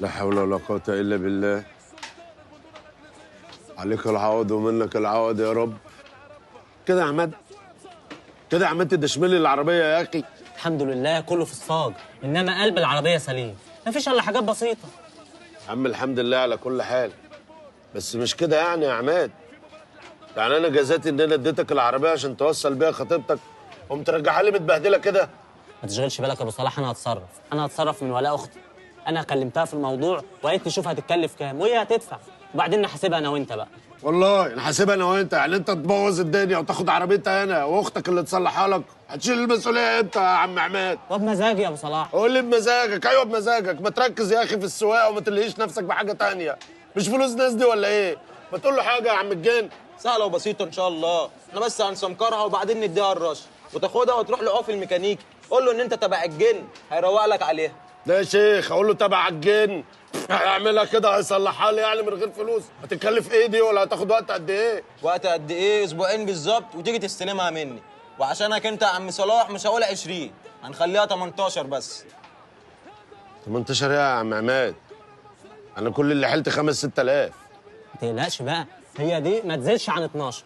لا حول ولا قوة الا بالله. عليك العوض ومنك العوض يا رب. كده يا عماد، كده يا عماد تدشملي العربية يا اخي. الحمد لله كله في الصاج، انما قلب العربية سليم، مفيش الا حاجات بسيطة. يا عم الحمد لله على كل حال، بس مش كده يعني يا عماد. يعني انا جزاتي ان انا اديتك العربية عشان توصل بيها خطيبتك، قمت ترجعها لي متبهدله كده؟ ما تشغلش بالك يا ابو صلاح، انا هتصرف، انا هتصرف من ولاء اختي. انا كلمتها في الموضوع وقالت لي شوف هتتكلف كام وهي هتدفع، وبعدين نحاسبها انا وانت بقى. والله نحاسبها انا وانت؟ يعني انت تبوظ الدنيا وتاخد عربيتها انا واختك اللي تصلحها لك؟ هتشيل المسؤولية انت يا عم عماد. وبمزاجي يا ابو صلاح. قول لي بمزاجك؟ ايوه بمزاجك. ما تركز يا اخي في السواقة وما تلهيش نفسك بحاجة تانية. مش فلوس ناس دي ولا ايه؟ ما تقول له حاجة يا عم الجن. سهلة وبسيطة ان شاء الله، احنا بس هنسمكرها وبعدين نديها الرش، وتاخدها وتروح لعوف الميكانيكي، قول له ان انت تبع الجن هيروق لك عليها. لا يا شيخ، اقول له تبع الجن؟ هيعملها كده هيصلحها لي يعني من غير فلوس؟ هتتكلف ايه دي ولا هتاخد وقت قد ايه؟ وقت قد ايه؟ اسبوعين بالظبط وتيجي تستلمها مني. وعشانك انت يا عم صلاح مش هقول 20، هنخليها 18 بس. 18 ايه يا عم عماد؟ انا كل اللي حلت 5 6000. ما تقلقش بقى، هي دي ما تزيدش عن 12.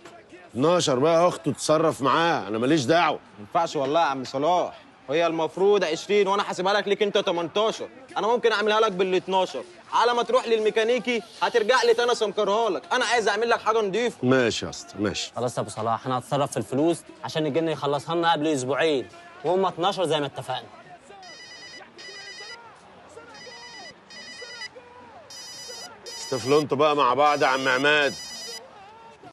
12 بقى اخته تتصرف معاه، انا ماليش دعوه. ما ينفعش والله يا عم صلاح، هي المفروض 20 وانا حاسبها لك ليك انت 18، انا ممكن اعملها لك بال 12، على ما تروح للميكانيكي هترجع لي تاني اسمكرها لك، انا عايز اعمل لك حاجة نضيفه. ماشي يا اسطى ماشي. خلاص يا ابو صلاح، انا هتصرف في الفلوس عشان الجن يخلصها لنا قبل اسبوعين، وهم 12 زي ما اتفقنا. استفلوا انتوا بقى مع بعض يا عم عماد.